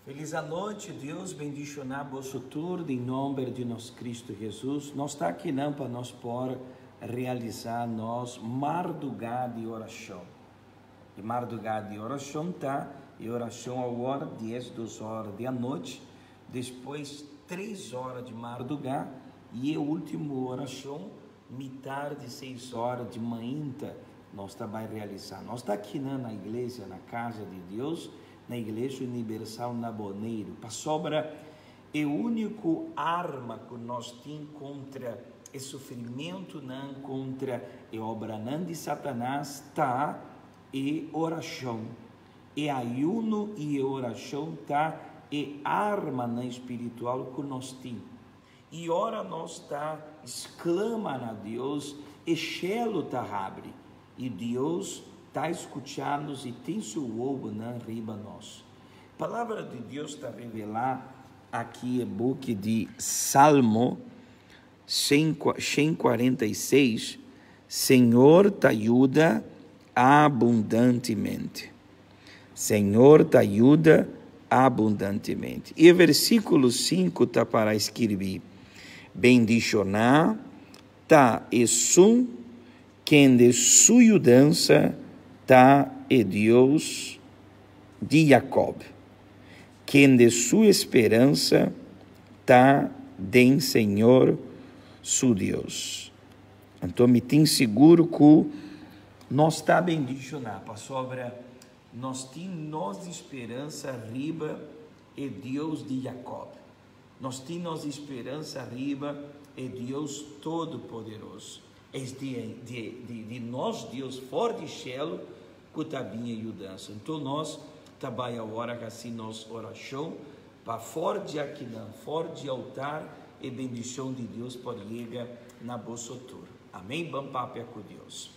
Felis anochi, Dios bendishoná boso tur den nomber di nos Cristo Jesus. Nos ta akinan pa nos por realisá nos mardugá di orashon. E mardugá di orashon ta e orashon awor 12 ora di anochi, despues 3 ora di mardugá i e último orashon mitar di 6 ora di mainta nos ta bai realisá. Nos ta akinan na iglesia, na casa di Dios, na Iglesia Universal na Boneiru, pasobra e úniko arma ku nos tin kontra e sufrimentunan, kontra e obranan di Satanas ta e orashon. E ayuno i e orashon ta e armanan spiritual ku nos tin. I ora nos ta sklama na Dios, e shelu ta habri, i Dios ta skucha nos i tin su wowonan riba nos. Palabra di Dios ta revelá aki e buki di Salmo 146, Señor ta yuda abundantemente. Señor ta yuda abundantemente. I e versíkulo 5 ta para skirbí, Bendishoná ta esun kende su yudansa ta e Dios di Jacob, kende su speransa ta den Señor su Dios. Anto mi tin sigur ku nos ta bendishoná pasobra nos tin nos speransa riba e Dios di Jacob. Nos tin nos speransa riba e Dios Todopoderoso. Es di nos Dios for di shelu ku ta bin e yudansa. Anto nos ta bai awor hasi nos orashon pa for di akinan, for di altar, e bendishon di Dios por yega na boso tur. Amèn. Ban papia ku Dios.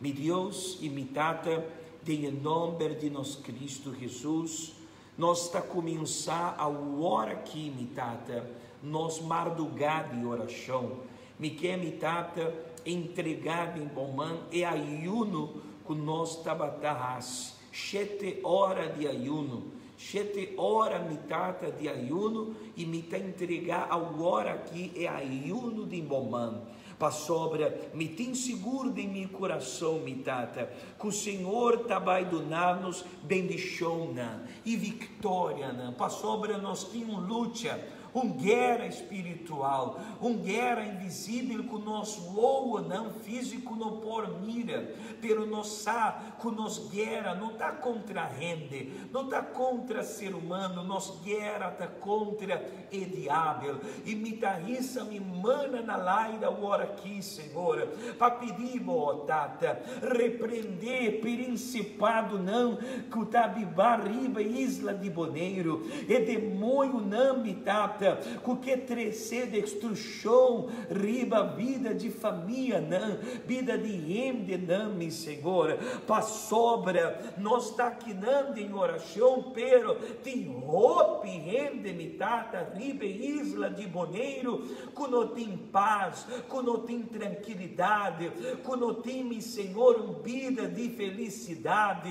Mi Dios i mi Tata, den nòmber di nos Kristu Hesus, nos ta kuminsá awor aki, mi Tata, nos mardugá di orashon. Mi ke, mi Tata, entregá den bo man e ayuno ku nos tabata hasi. 7 ora di ayuno. 7 ora, mi Tata, di ayuno i mi ta entregá awor aki e ayuno den bo man. Pasobra mi tin sigur den mi kurason, mi Tata, ku Señor ta bai duna nos bendishon i viktoria. Pasobra nos tin un lucha, un guera spiritual, un guera invisibel ku nos wowonan físiko no por mira, pero nos sa ku nos guera no ta kontra hende, no ta kontra ser humano, nos guera ta kontra e diabel. I mi ta hisa mi mannan na laira awor aki, Señor, pa pidi, oh Tata, reprendé prinsipadonan ku ta biba riba isla di Boneiru, e demoñonan, mi Tata, ku ke trese destrukshon riba bida di famianan, bida di hendenan, mi Señor, pasobra nos ta akinan den orashon, pero tin hopi hende, mi Tata, riba isla di Boneiru, ku no tin pas, ku no tin trankilidat, ku no tin, mi Señor, un bida di felisidat,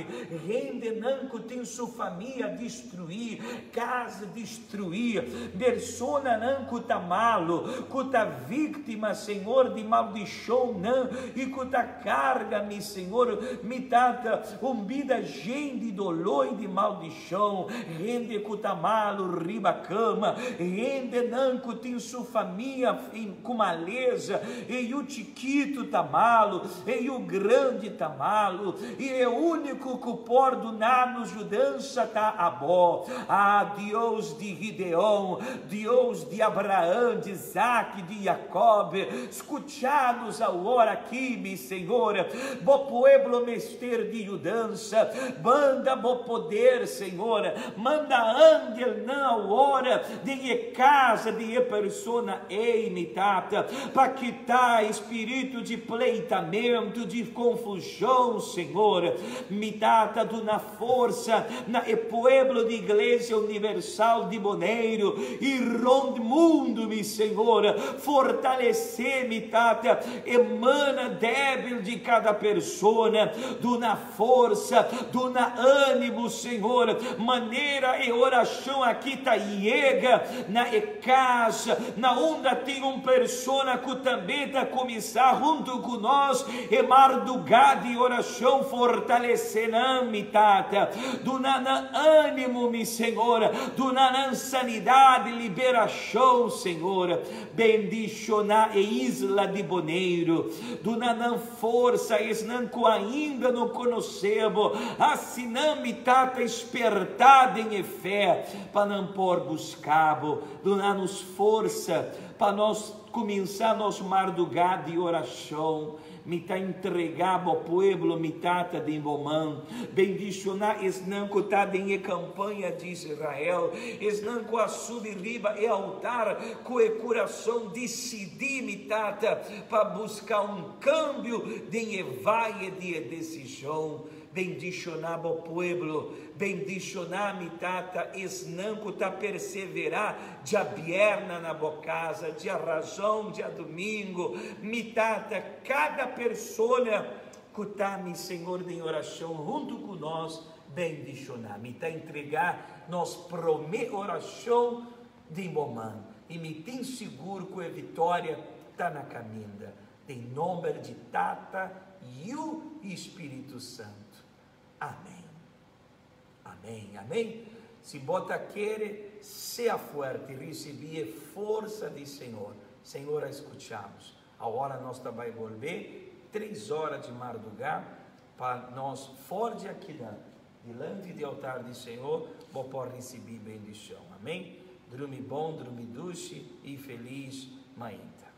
hendenan ku tin su famia destruí, kas destruí, personanan ku ta malu, ku ta víktima, Señor, di maldishonnan, i ku ta karga, mi Señor, mi Tata, un bida yen di doló i di maldishon, hende ku ta malu riba kama, hendenan ku tin su famia ku malesa, i e chikitu ta malu, i e grandi ta malu, i e úniko ku por duna nos yudansa ta abo. Ah, Dios di Gideon, Dios di Abraham, di Isaac, di Jacob, skucha nos awor aki, mi Señor, bo pueblo mester di yudansa, manda bo poder, Señor, manda angelnan awor di kas di persona ei, mi Tata, pa kita spiritu di pleitamentu, di konfushon, Señor, mi Tata, duna forsa na e pueblo di Iglesia Universal di Boneiru i Di rond mundu, mi Señor, fortalesé, mi Tata, e mannan débil di kada persona, duna forsa, duna ánimo, Señor, manera e orashon aki ta yega na e kas, na unda tin un persona ku tambe ta kuminsá huntu ku nos e mardugá di orashon, fortalesé nan, mi Tata, duna nan ánimo, mi Señor, duna nan sanidat, liberashon, Señor, bendishoná e isla di Boneiru, duna nan forsa, esnan ku ainda no konosé Bo, hasi nan, mi Tata, sperta den fe, pa nan por buska Bo, duna nos forsa, pa nos kuminsá nos mardugá di orashon. Mi ta entregá Bo pueblo, mi Tata, den Bo man. Bendishoná esnan ku ta den e kampaña di Israel, esnan ku a subi riba e altar ku e kurason disidí, mi Tata, pa buska un kambio den e vaye di e desishon. Bendishoná Bo pueblo, bendishoná, mi Tata, esnan ku ta perseverá djabièrnè na Bo kas, djarason, djadumingu, mi Tata, kada persona ku ta, mi Señor, den orashon huntu ku nos, bendishoná. Mi ta entregá nos promé orashon den Bo man i mi tin sigur ku e viktoria ta na kaminda. Den nòmber di Tata, Yu i Spiritu Santu. Amèn. Amèn, amèn. Si bo ta kere, sea fuerte, risibí e forsa di Señor. Señor a skucha nos. Awor nos ta bai bolbe 3 or di mardugá pa nos for di aki, dilanti di altar di Señor, bo por risibí bendishon. Amèn? Drumi bon, drumi dushi i felis mainta.